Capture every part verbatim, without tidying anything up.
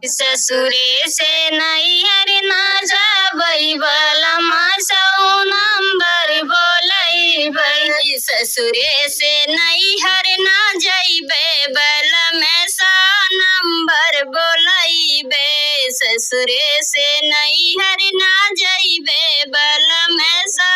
ससुरे से नैहर ना जाबै, बलमा सौ नंबर बोलैबै। ससुरे से नैहर ना जैबै, बलमा सौ नंबर बोलैबै। ससुरे से नैहर ना जैबै, बलमा सौ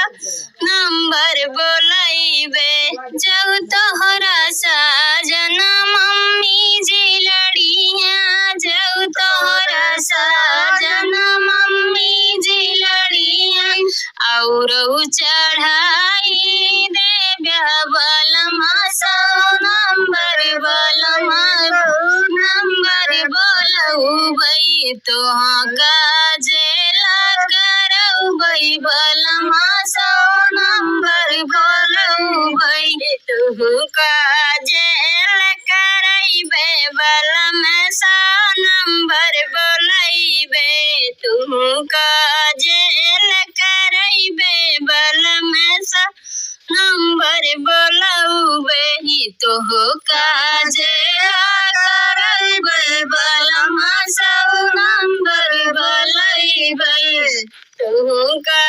नंबर बोलैबै। जौ तोहरा साजन मम्मी जी लड़िहैं, जौ तोहरा साजन मम्मी जी लड़िहैं, औरौ चढ़ाई देब्या बलमा सौ नंबर, बलमा सौ नंबर बोलौबै। तोहका जेल करौबै, बलमा सौ नंबर बोलौबै। तोहका जेल करैबै, बलमा सौ नंबर बोलैबै। तोहका जेल करैबै, बलमा सौ नंबर बोलौबै। तोहका जेल करैबै, बलमा सौ नंबर बोलैबै। तोहका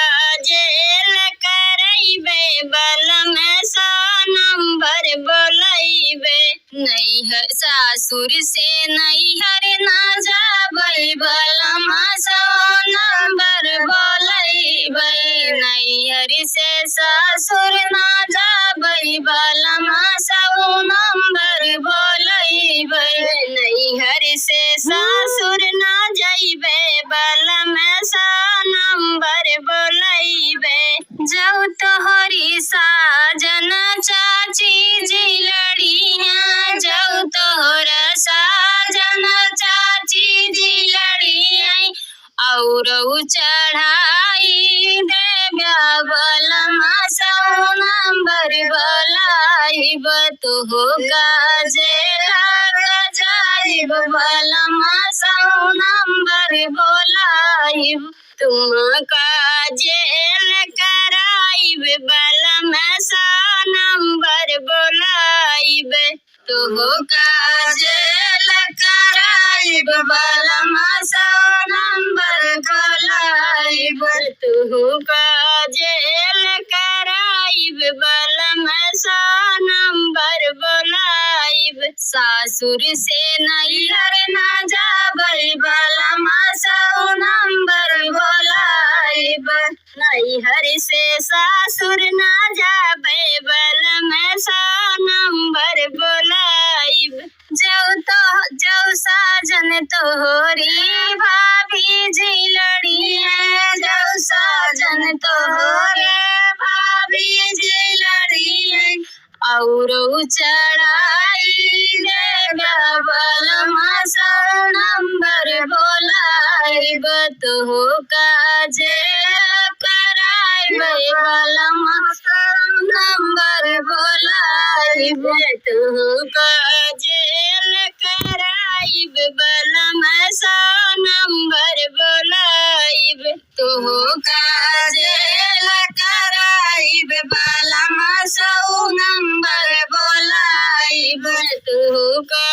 जेल करैबै, बलमा सौ नंबर बोलैबै। नैहर सासुर से नैहर ना जाबै, बलमा सौ नंबर बोलैबै। नैहर से सासुर ना जाबै, बलमा सौ नंबर बोलैबै। नैहर से सासुर ना जैबै, बलमा सौ नंबर बोलैबै। जौ तोहरी साजन चाची जी लड़िहैं, जौ तोहरा साजन चाची जी लड़िहैं, औरौ चढ़ाई देब्या बलमा सौ नंबर बोलैब। तोहका जेल करैब, बलमा सौ नंबर बोलैब। तोहका जेल करैब, बलमा सौ नंबर बोलैब। तोहका जेल करैब, बलमा सौ नंबर बोलैब। तोहका जेल करैब, बलमा सौ नंबर बोलैब। सासुर से नैहर ना जाबै, बलमा सौ नंबर बोलैब। नैहर से सासुर ना जाबै, बलमा सौ नंबर बोलैब। जौ तो, जौ साजन तोहरी भाभी जी लड़िहैं, जौ साजन तोहरे भाभी जी लड़िहैं, औरौ चढ़ाई देब्या बलमा सौ नंबर बोलैब। तोहका जेल करैब, बलमा सौ नंबर बोलैब। तोहका जेल करैब, बलमा सौ नंबर बोलैब। तोहका जेल करैब, बलमा सौ नंबर बोलैब। तोहका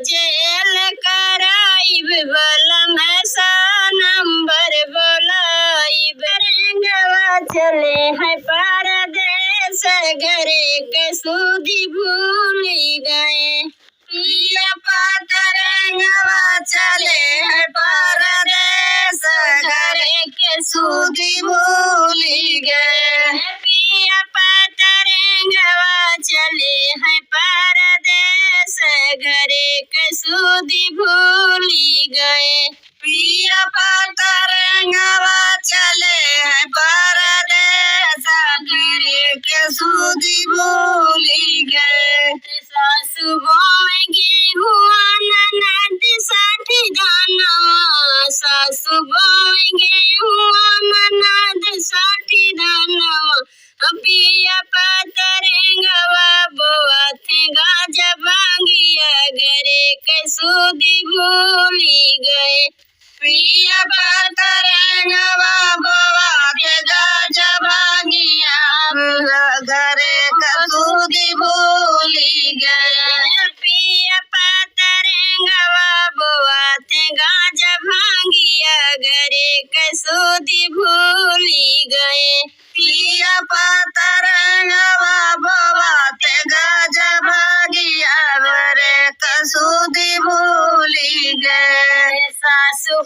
जेल करैब, बलमा सौ नंबर बोलैब। रंगवा चले हैं परदेस, घरे के सुधि भूलि गए। पिया पतरंगवा चले हैं परदेस, घरे के सुधि भूलि गए। पिया पतरंगवा चले हैं परदेस, घरे के सुधि भूलि गए। पिया पतरंगवा चले हैं परदेस, घरे के सुधि भूलि गए। सासु बोए गेहुआ ननद साठी धनवा, सासु बोए गेहुआ ननद साठी धनवा। पिया पतरंगवा बोआथे गाजा भांगिया, घरे के सुधि भूलि गए। पिया पतरंगवा बोआथे गाजा भांगिया, घरे के सुधि भूलि गए। पिया पतरंगवा बोआथे गाजा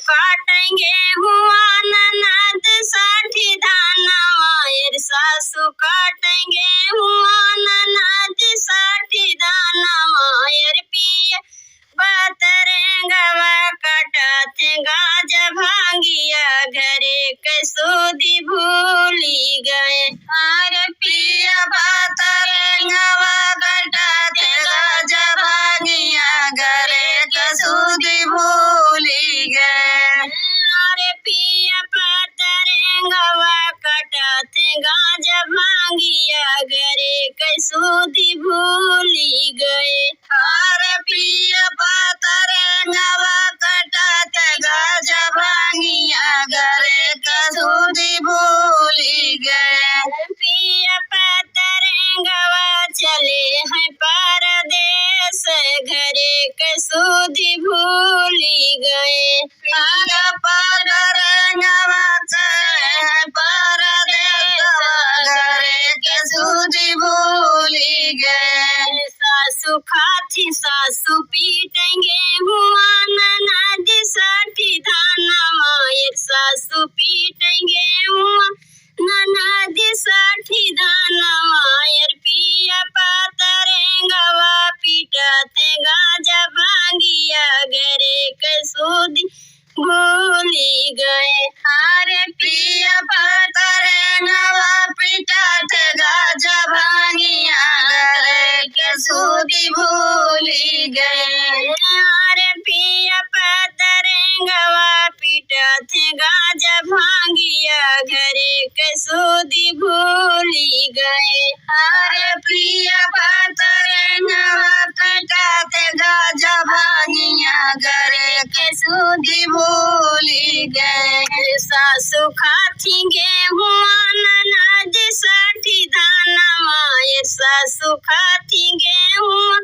काटेंगे हुआ ननद साठी धानवा, ए सासु काटेंगे हुआ ननद साठी धानवा, ए पिया पातरेंगवा कटाथे गाजा भांगिया, घरे के सुधि भूली गए। अरे पिया पातरेंगवा कटाथे गाजा भांगिया, घरे के सुधि भूली गए। अरे पिया पातरेंगवा कटाथे गाजा भांगिया, घरे के सुधि भूली गए। अरे पिया पातरेंगवा कटाथे गाजा भांगिया, घरे के सुधि भूली गए। पिया पातरेंगवा चले हैं परदेस, घरे के सुधि भूली गए। पिया पातरेंगवा चले हैं परदेस, घरे के सुधि भूली गए। सासु खाथी सासु पीटेंगे हुआ ननद साठी धानवा, ए सासु पीटेंगे हुआ ननद साठी धानवा, ए पिया पातरेंगवा पीटाथे गाजा भांगिया, घरे के सुधि भूली गए। अरे पिया पातरेंगवा पीटाथे गाजा भांगिया, घरे के सुधि भूली गए। अरे पिया पातरेंगवा पीटाथे गाजा भांगिया, घरे के सुधि भूली गए। अरे पिया पातरेंगवा कटाथे गाजा भांगिया, घरे के सुधि भूली गए। सासु खाथी गेहुआ ननद साठी धानवा, ए सासु खाथी गेहुआ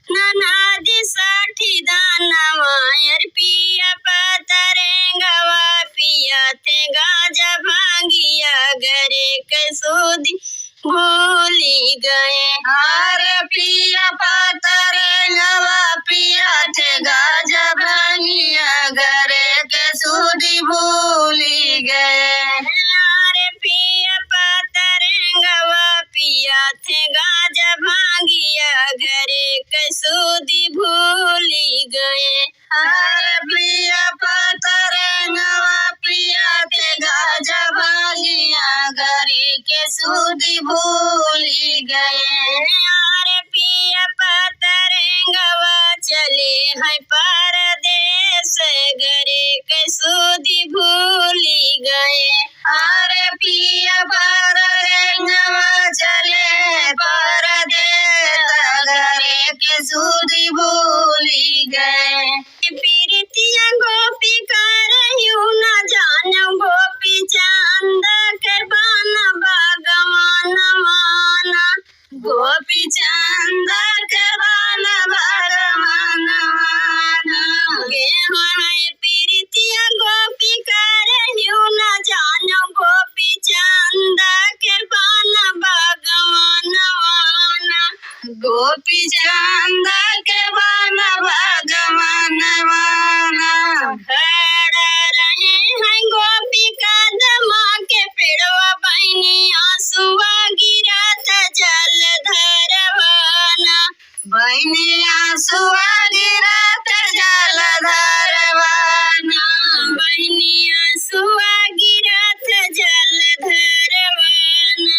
ननद साठी धानवा, ए पिया पातरेंगवा पियाथे गाजा भांगिया, घरे के सुधि भूली गए। अरे पिया पातरेंगवा पियाथे गाजा भांगिया, घरे के सुधि भूली गए। अरे पिया पातरेंगवा पियाथे गाजा भांगिया, घरे के सुधि भूली गए। अरे पिया पातरेंगवा पियाथे गाजा भांगिया, घरे के सुधि भूली गए। अरे पिया पातरेंगवा चले हैं परदेस, घरे के सुधि भूली गए। अरे पिया पातरेंगवा चले परदेस, घरे के सुधि भूली गए। पीरितिया गोपी करहिउ न जानो, गोपी चंद के बन भगवान माना। गोपी चंद के बन भगवान माना। गेहूं है पीरितिया गोपी करहिउ न जानो, गोपी चंद के बन भगवान माना। गोपी चंद के बन भगवान माना। खड़ा रहे हैं गोपी कदमा के पेड़वा, बहिनी आंसुआ गिरत जल धरवाना। बहिनी आंसुआ गिरत जल धरवाना। बहिनी आंसुआ गिरत जल धरवाना।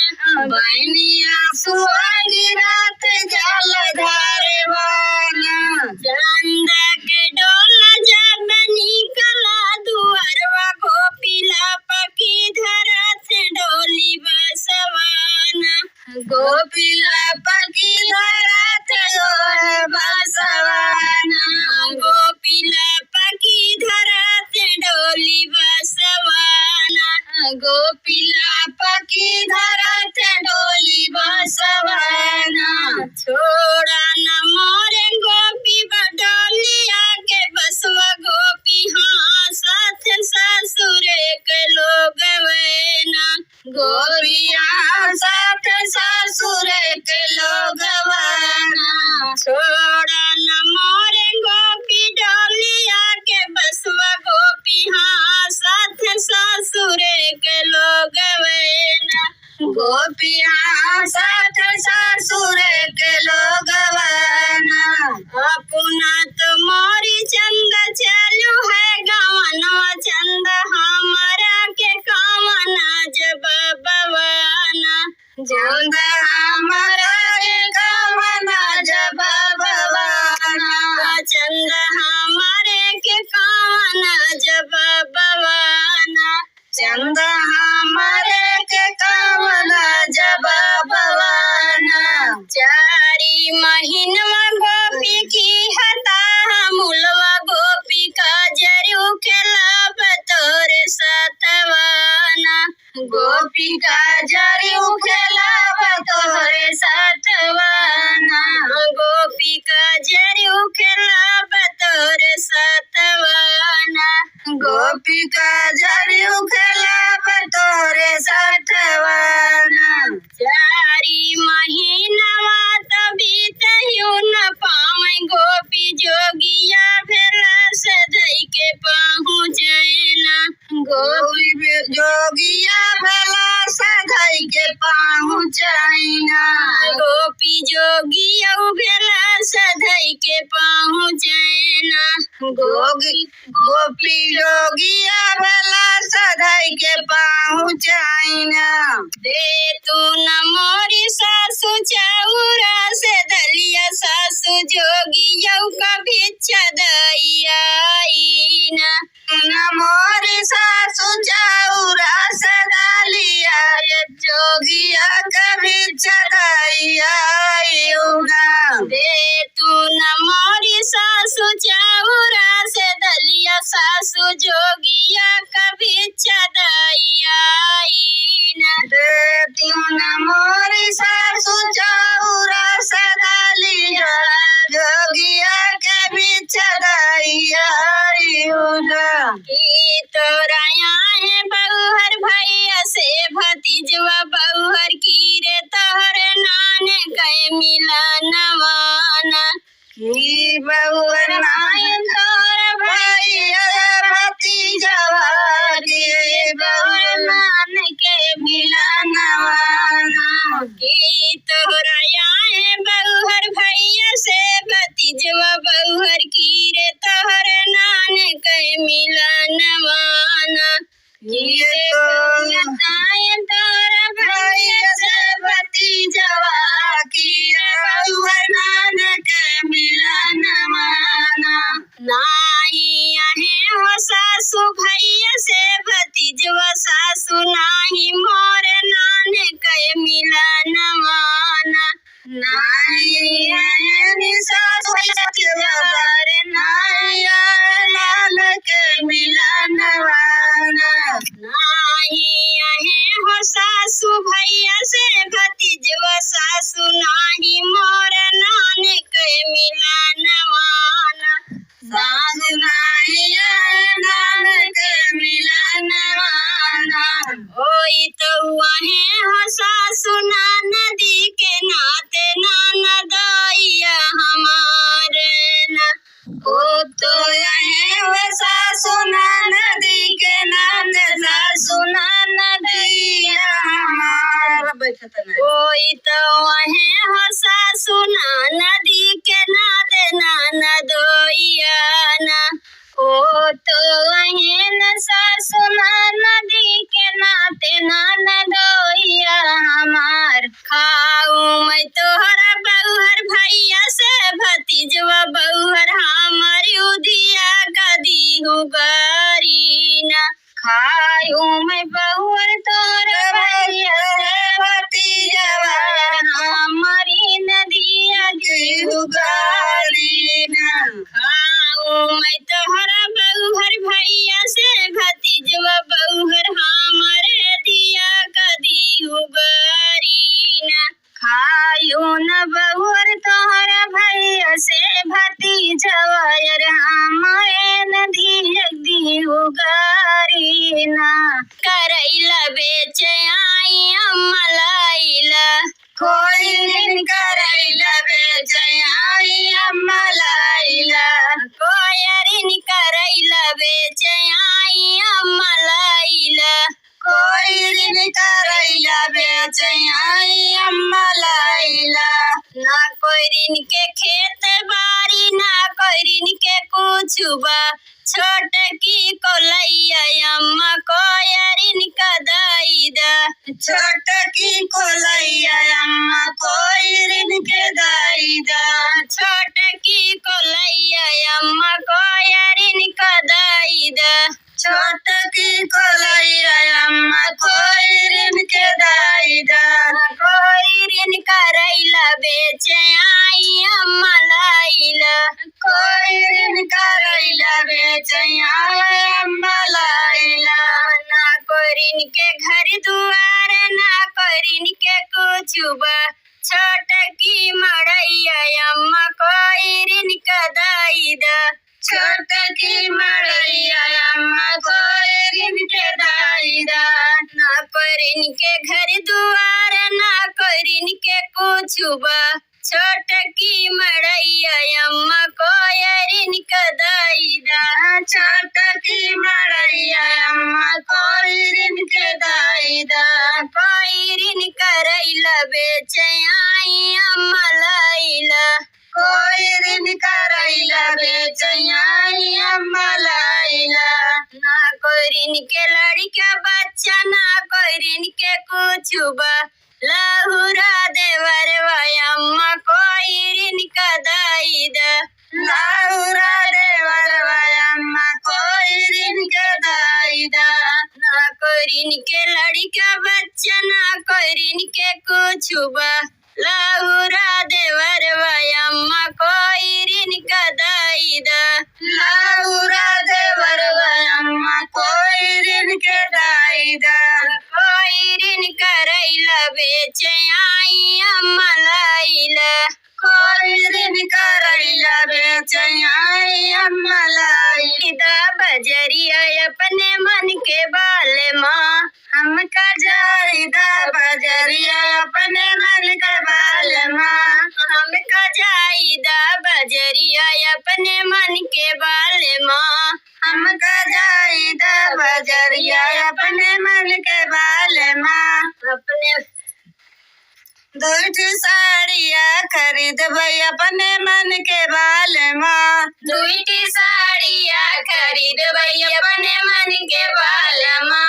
बहिनी आंसुआ गिरत जल धरवाना। चंदा के डोला जब निकला दुअरवा, गोपी लपकी धरत डोली बसवाना। गोपी लपकी धरत डोली बसवाना। गोपी लपकी धरत डोली बसवाना। गोपी लपकी धरत डोली बसवाना। छोड़ा न मोरे गोपी बडोलिया के बसवा, गोपी हाँसत ससुरे के लोगवैना। गोपिया साथ ससुरे के लोगवाना। छोड़ा न मोरे गोपी डोलिया के बसवा, गोपी जवाबवाना। चंदा हमरे के कवना जवाबवाना। चारी महीनवा गोपी की हता, मुलवा गोपी का जरू खेलाब तोरे सतवाना। गोपी का जरू खेलाब तोरे सतवाना। गोपी का जरू खेलाब तोरे सतवाना। गोपी का जरू खेलाब तोरे सतवाना। चारी महीनवा त बीतहु न पावै, गोपी जोगिया भेला से धई के पहुँचैना। गोपी बे-, जोगिया भेला से धई के पहुँचैना। गोपी जोगिया भेला से धई के पहुँचैना। गोगी गोपी जोगिया भेला से धई के पहुँचैना। दे तू न मोरी सासु चाउरा से दलिया, सासु जोगिया का भिक्षा दई आईना। न मोरी सासु चाउरा से दलिया, ये जोगिया का भिक्षा दई आईना। दे तू न मोरी सासु चाउरा से दलिया, सासु जोगिया का भिक्षा दई आईना। दे तू न मोरी सासु चाउरा से दलिया, जोगिया के भिक्षा दई आईना। कि तोरा आहे बउहर भैया से भतीजवा बउहर की रे तोहरे नान के मिलनवाना। कि बउहर नान तोर भैया भतीजवा, कि बउहर नान के मिलनवाना। कि तोहरा आए बउहर भैया से भतीजवा बउहर की रे तोहर नान के मिलनवाना। ये तो बताए तोर भैया से भतीजवा की रे बउआ नान के मिलनवाना। नाई आहे हो सासु भैया से भतीजवा सासु, नाई मोर नान के मिलनवाना। नाई आहे सासु भैया से भतीजवा, नाई आहे नान के मिलनवाना। नाई आहे हो सासु भैया से भतीजवा सासु, नाई मोर नान के मिलनवाना। सासु नाई आहे नान के मिलनवाना। होई तो आहे हो सासु ननदी के नाते ननदोइया हमार ना। ओ तो आहे हो सासु ननदी के नाते सासु ननदोइया हमार। बैठत नहीं। होई तो आहे हो सासु ननदी के नाते ननदोइया ना। ओ तो आहे न सासु ननदी के नाते ननदोइया हमार। खाऊ मैं तोहरा बउहर भैया से भतीजवा बउहर हमारी उधिया का दीहू गारी ना। खायू मैं बउहर तोर भैया से भतीजवा, हमरी नदिया के उगारी ना। खायू मैं तोहरा बउहर भैया से भतीजवा बउहर हमरे दिया कदी उगारी ना। खायू न बउहर तोहरा भैया से भतीजवा, अरे हमरे नदिया दी उगारी ना। करैला बेचे आई अम्मा लाइला। कोयरिन करैला बेचे आई अम्मा लाइला। कोयरिन करैला बेचे आई अम्मा लाइला। कोयरिन करैला बेचे आई अम्मा लाइला। ना कोयरिन के खेत बारी, ना कोयरिन के कुछु बा। छोटकी कोलैया अम्मा कोयरिन का दई दा। छोटकी कोलैया अम्मा कोयरिन के दई दा। छोटकी कोलैया अम्मा कोयरिन दाई द। छोटकी कोलैया अम्मा कोइरिन के दाई द। कोइरिन करैला बेचे आई अम्मा लाइला। कोइरिन करैला बेचे आई अम्मा लाइला। ना कोइरिन के घर दुआर, ना कोइरिन के कुछु बा। छोटकी मड़ैया अम्मा कोइरिन के दाई द। छोटकी मड़ैया अम्मा कोइरिन के दाई द। ना कोइरिन के घर दुआर, ना कोइरिन के कुछु बा। छोटकी मड़ैया अम्मा कोइरिन के दाई द। छोटकी मड़ैया अम्मा कोइरिन के दाई द। कोइरिन करैला बेचे आई अम्मा लाइला। कोइरिन करैला बेचे आई अम्मा लाइला। ना कोइरिन के लड़िका बच्चा, ना कोइरिन के कुछु बा। लहुरा देवरवा अम्मा कोइरिन के दाई द। लहुरा देवरवा अम्मा कोइरिन के दाई द। ना कोइरिन के लड़िका बच्चा, ना कोइरिन के कुछु बा। लहुरा देवरवा अम्मा कोइरिन के दाई द। लहुरा देवरवा अम्मा कोइरिन के दाई द। कोइरिन करैला बेचे आई अम्मा लाइला। कोइरिन करैला बेचे आई अम्मा लाइला। द बजरिया अपने मन के बालमा। हमका जाई द बजरिया अपने मन के बालमा। हमका जाई द बजरिया अपने मन के बालमा। हमका जाई द बजरिया अपने मन के बालमा। अपने दुई ठी साड़िया खरीदबै अपने मन के बालमा। दुई ठी साड़िया खरीदबै अपने मन के बालमा।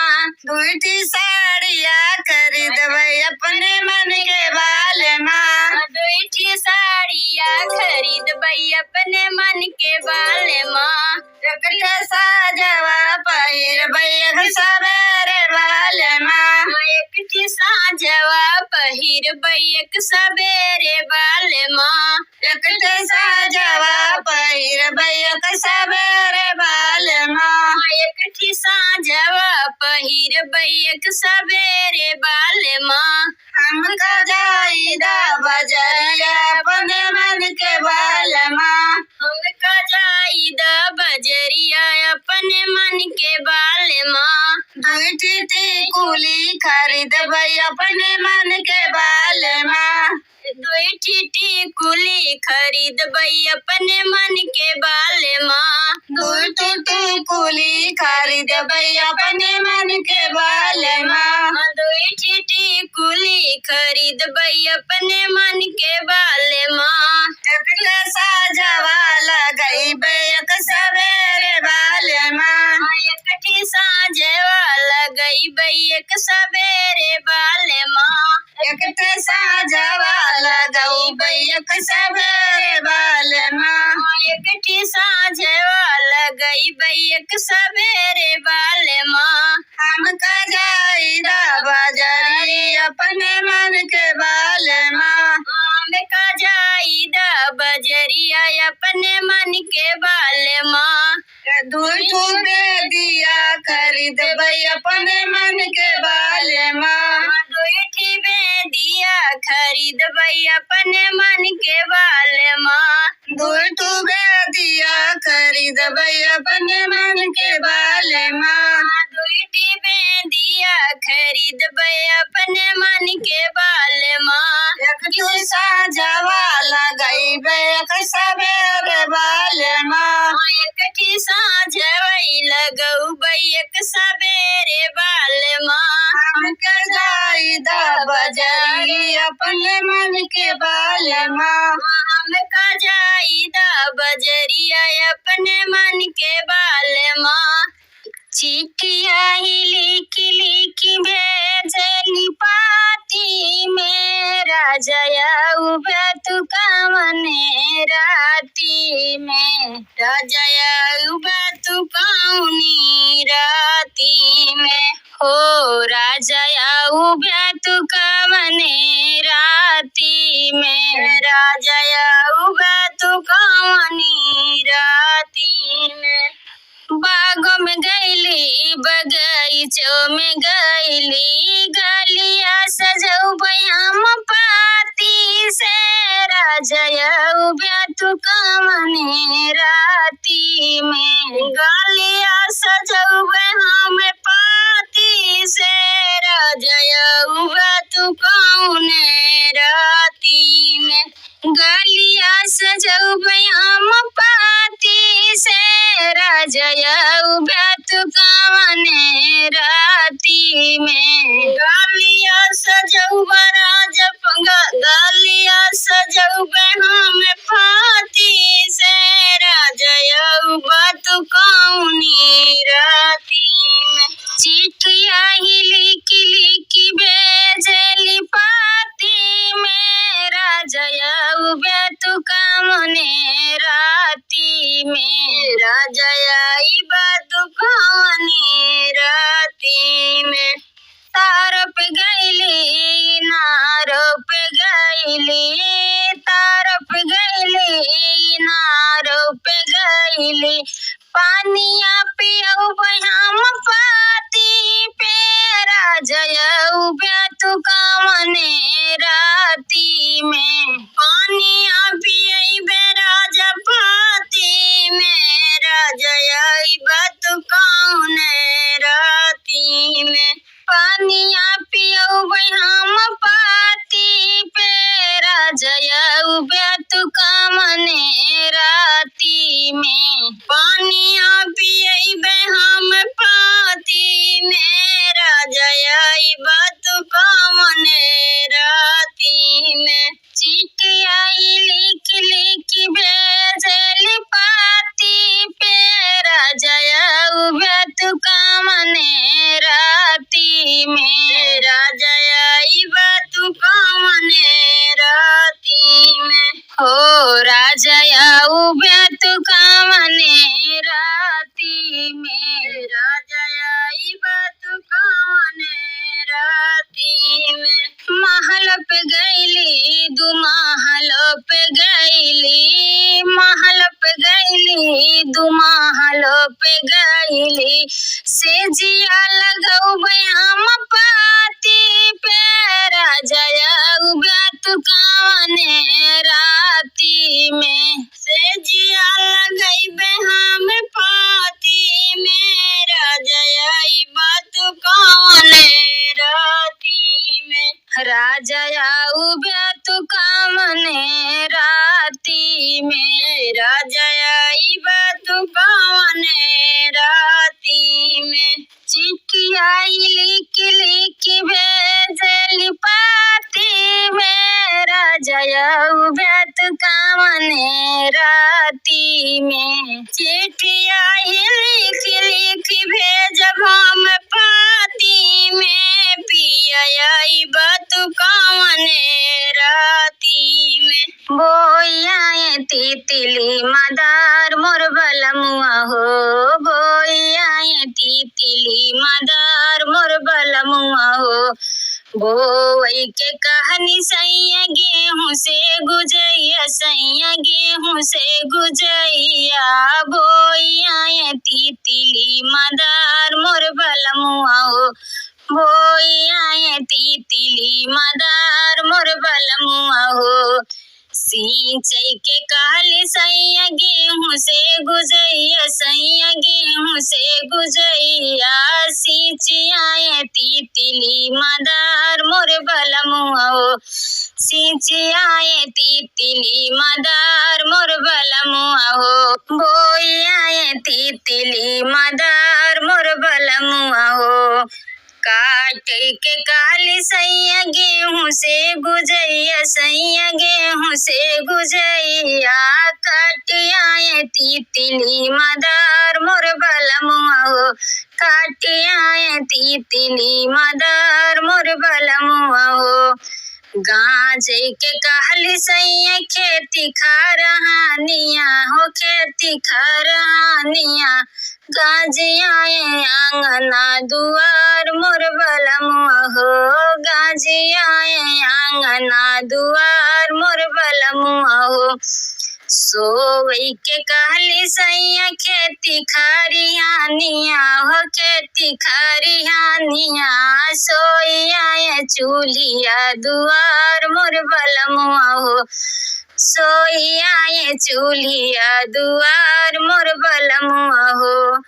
दुई ठी साड़िया खरीदबै अपने मन के बालमा। दुई ठी साड़िया खरीदबै अपने मन के बालमा। एक ठे साजवा पहिरबै एक सबेरे बालमा। एक ठे साजवा पहिरबै एक सबेरे बालमा। एक ठे साजवा पहिरबै एक सबेरे बालमा। एक ठे साजवा पहिरबै एक सबेरे बालमा। हमका जाई द बजरिया अपने मन के बालमा। हमका जाई द बजरिया अपने मन के बालमा। दुई ठी टिकुली खरीदबै अपने मन के बालमा। दुई ठी टिकुली खरीदबै अपने मन के बालमा। दुई ठी टिकुली खरीदबै अपने मन के बालमा। दुई ठी टिकुली खरीदबै अपने मन के बालमा। एक ठे साजवा लगैबै एक सबेरे बालमा। एक ठे साजवा लगैबै एक सबेरे बालमा। एक ठे साजवा लगैबै एक सबेरे बालमा। एक ठे साजवा लगैबै एक सबेरे बालमा। हमका जाई द बजरी अपने मन के बालमा। हमका जाई द बजरिया अपने मन के बालमा। दुई ठू बेदिया खरीदबै अपने मन के बालमा। दुई ठी बेदिया खरीदबै अपने मन के बालमा। दुई ठू बेदिया खरीदबै अपने मन के बालमा। दुई ठी बेदिया खरीदबै अपने मन के बालमा। एक ठू साजवा लगैबै एक सबेरे बालमा। एक ठी साजवै लगौबै एक सबेरे बालमा। हमका जाई द बजरी अपने मन के बालमा। हमका जाई द बजरिया अपने मन के बालमा। चिट्ठिया ही लिखि लिखि भेजेली पाती में, राजा आउबा तू कवने राती में। राजा आउबा तू में गइली, गलिया सजउबे हम पाती से, राजा अउबे तू कवने राती में। गलिया सजउबे हम पाती से, राजा अउबे तू कवने राती में। गलिया सजउबे हम पाती से, राजा अउबे तू कवने राती में। गलिया सजउबे राजा प-, ग-, गलिया सजउबे हम पाती से, राजा अउबे तू कवने राती में। चिट्ठिया ही लिखि लिखि भेजेली पाती में, राजा अउबे तू कवने राती में। राजा अइबे तू कवने राती में। तारो पे गइली, नारो पे गइली, तारो पे गइली, नारो पे गइली। पानिया पियउबे हम पाती पे, राजा अउबे तू कवने राती में। पानिया पियइबे राजा पाती में, राजा अइबे तू कवने राती में। पानिया पियउबे हम पाती पे, राजा अउबे तू कवने राती में। पानिया पियइबे हम पाती में, राजा अइबे तू कवने राती में। चिट्ठिया ही लिखि लिखि भेजेली पाती पे, राजा अउबे तू कवने राती में। राजा अइबे तू कवने राती में। हो राजा अउबे तू कवने राती में। राजा अइबे तू कवने राती में। महल पे गइली, दू महल पे गइली, महल पे गइली, दू महल पे गइली। सेजिया लगउबे हम पाती पे, राजा अउबे तू कवने राती में। सेजिया लगइबे हम पाती में, राजा अइबे तू कवने राती में। राजा अउबे तू कवने राती में। राजा अइबे तू कवने राती में। चिट्ठिया ही लिखि लिखि भेजेली पाती में, राजा अउबे तू कवने राती में। चिट्ठिया ही लिखि लिखि भेजब हम पाती में, पिया अइबे तू कवने राती में। बोइ आए तितिली मदार मोर बलमुआ हो, बोइ आए तितिली मदार मोर बलमुआ हो। बोवइ के कहनी सइया गेहूँ से गुजइया, सइया गेहूँ से गुजइया। बोइ आए तितिली मदार मोर बलमुआ हो, बोइ आए तितिली मदार मोर बलमुआ हो। सींचइ के कहली सइया गेहूँ से गुजइया, सइया गेहूँ से गुजइया। सींचि आए तितिली मदार मोर बलमुआ हो, सींचि आए तितिली मदार मोर बलमुआ हो। बोइ आए तितिली मदार मोर बलमुआ हो। काटइ के कहली सइया गेहूँ से गुजइया, सइया गेहूँ से गुजइया। काटि आए तितिली मदार मोर बलमुआ हो, काटि आए तितिली मदार मोर बलमुआ हो। गाँजइ के कहली सइया खेती खरहानिया हो, खेती खरहानिया। गाँजि आए आँगना दुआर मोर बलमुआ हो, गाँजि आए आँगना दुआर मोर बलमुआ हो। सोई के कहली सैया खेती खरिहानिया हो, खेती खरिहानिया। सोई आए चूल्हिया दुआर मोर बलमुआ हो, सोई आए चूल्हिया दुआर मोर बलमुआ हो।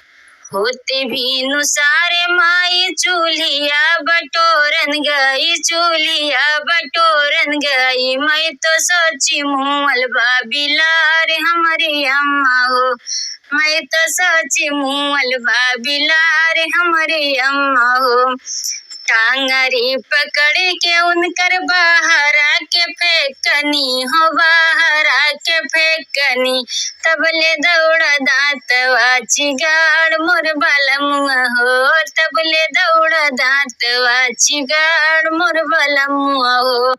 होते भिनुसार माई चूल्हिया बटोरन गई, चूल्हिया बटोरन गई। मैं तो सोची मुअल बा बिलार हमरी अम्मा हो, मैं तो सोची मुअल बा बिलार हमरी अम्मा हो। टांगरी पकड़ के उनकर बाहरा के फेंकनी हो, बाहरा के फेंकनी। तबले दौड़ा दांतवा चिगाड़ मोर बलमुआ हो, तबले दौड़ा दांतवा चिगाड़ मोर बलमुआ हो।